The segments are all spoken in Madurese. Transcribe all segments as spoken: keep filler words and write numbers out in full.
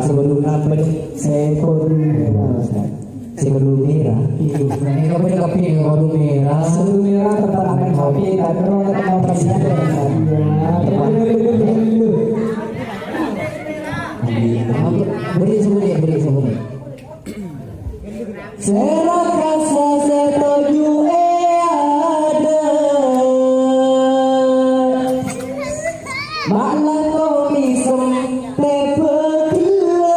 Sè kodhu napa, Cak? Sè kodhu mèra, Ustaz. Sè kodhu mèra. Iyâ, Ustaz. Nèka bânnè kabbhi nèka kodhu mèra. Sè kodhu mèra teppa'na kopi, tapi ro teppa'na kopi. Iyâ, teppa'na. Bâri' sè bânnè, bâri' sè bânnè. Sè rakasa sè toju' è adâ'. Ma'lako misem tèbâ ghellâ'.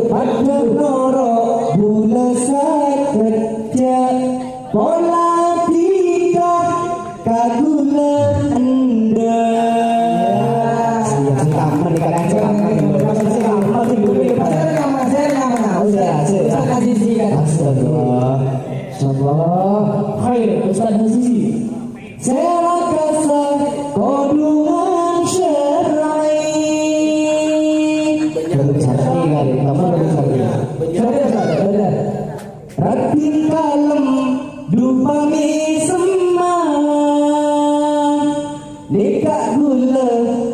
Padâ noro' bulâ sakejjhâ'. Pola dhika ka ghulâ endâ'. Iyâ, sè kamma nih, kakak, sè kamma nih. Sè kamma nih, sè kamma nih. Ustaz Azizi, kan? Astagfirullah. Insyaallah. Khair, Ustaz Azizi. Sè rakasa kodhungan syar'i. Kodhung syar'i, kan? Kamma kodhung syar'i? Syar'i, Ustaz, bener. Raddhin kalem dhu pamèsemma, nèka ghulâ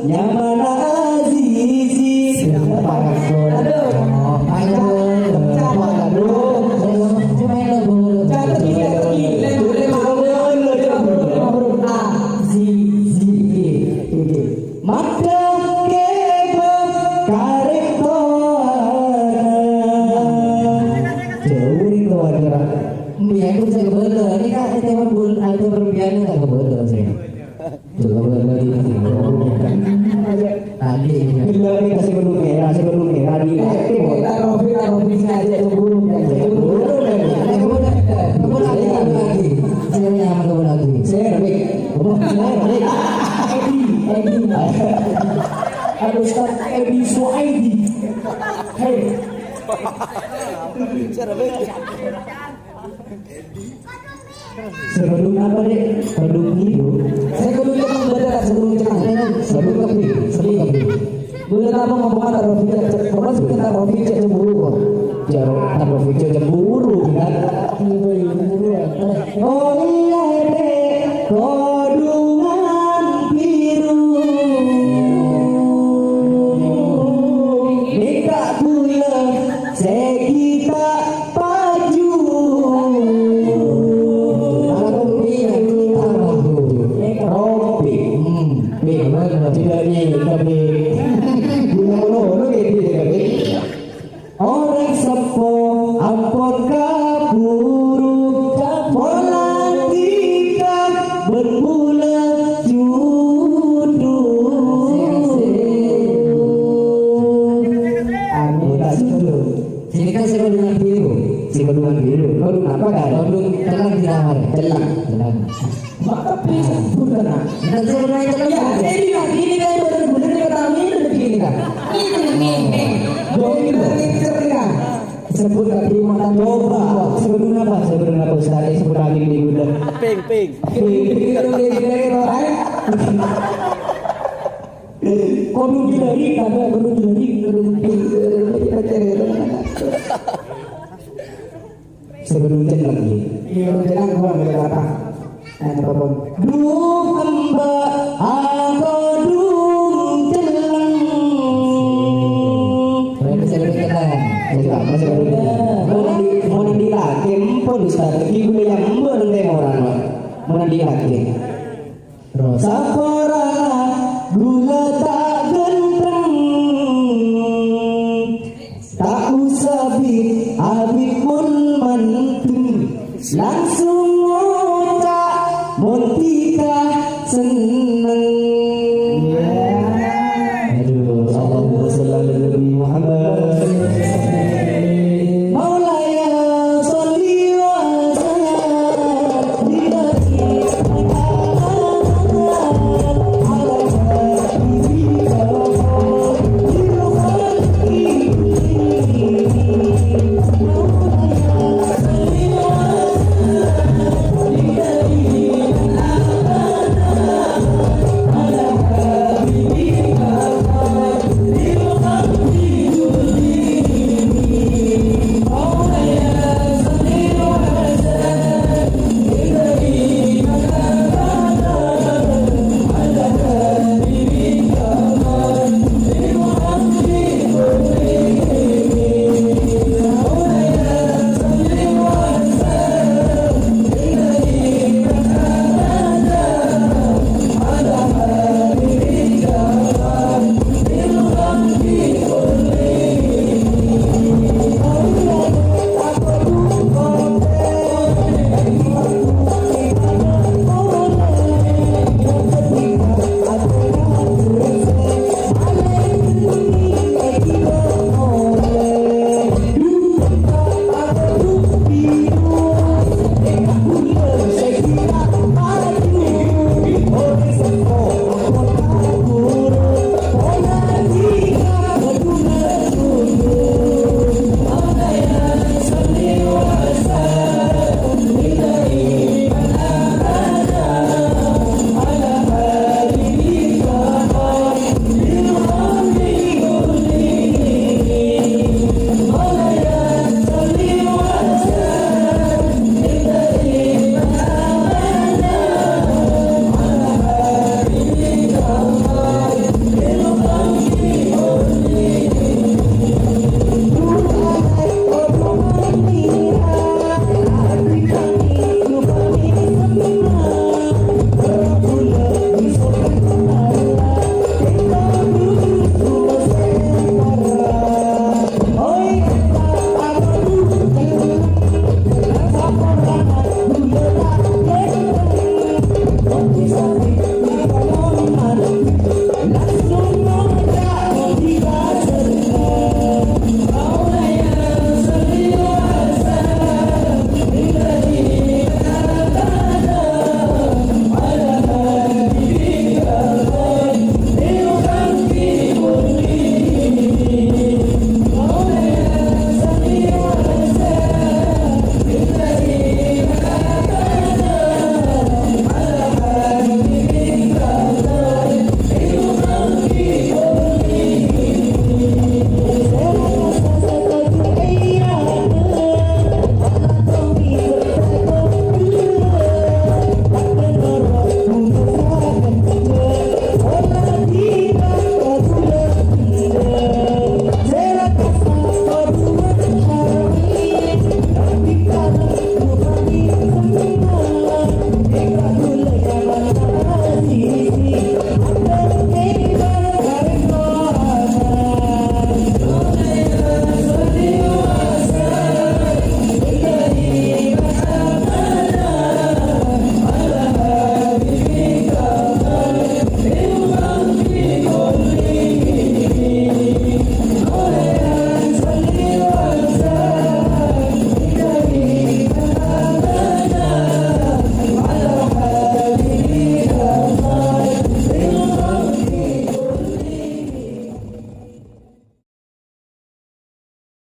nyamana Azizi. Aduh. Aduh. Aduh. Azizi. Maddhâ kèbâ karèng towana. Jhâu rèng towana, Ra. Mbiyen pon sè kabâlâ, nèka è tèmon bul-, è tèmon biyana ta' kabâlâ, sè. Coba kabâlâ di sini. Tadi, ya. Bila kita sebelum merah, sebelum merah, di, eh, kita Rofi, kita Rofi sengaja cemburu, kan? Cemburu, kan? Cemburu, kan? Cemburu lagi, cemburu lagi. Cewek yang cemburu lagi. Cewek. Edi, Edi. Al Ustaz Edi Suaidi. Hei. Sebelum apa, Dek? Sebelum itu. Sebelum itu kan bener, sebelum itu kan. Sebelum itu, sebelum itu. Dulu apa ngomong kata Rofi, cek, cek, terus kita Rofi cek cemburu, kok. Cek, kata Rofi cek cemburu, kan? Oh, iya, Dek. Kodhungan biru. Nèka ghulâ sè ghi' ta' paju. Rompi. Hmm. Pi, tidak nih, tapi ghulâ ngono-ngono kayak gitu, tapi. Orèng seppo ampon kabhuru, pola dhika bân bulâ judhu. Amin. Judhu. Sini kan sè kodhungan biru. Sè kodhungan biru. Kodhung apa, kan? Kodhung celleng dinamar. Celleng. Celleng. Maka bisa bukan. Dan saya naik celleng. Ya, ini lah, ini kan benar-benar kita tahu ini begini kan. Ini nih. Doi ini cerita. Sebut lagi mata coba. Sebelum apa? Sebelum apa, Ustaz? Sebut lagi di gudang. Ping, ping. Ping, ping, ping, ping, ping. Kodhu dilari, kagak kodhu dilari, kodhu dilari. Sebelum celleng, ya. Iya, celleng, gua nggak ada apa. Nah, apa pun. Duh, kemba, aku duh celleng. Berarti saya lebih celleng. Saya juga, masih lebih celleng. Mau nanti, mau nanti lagi, empun, Ustaz. Ibu yang empun, nanti orang, Pak. Mau nanti lagi. Saporana ghulâ ta' ghântheng, ta' osa bi-, abit mon mantheng. Langsung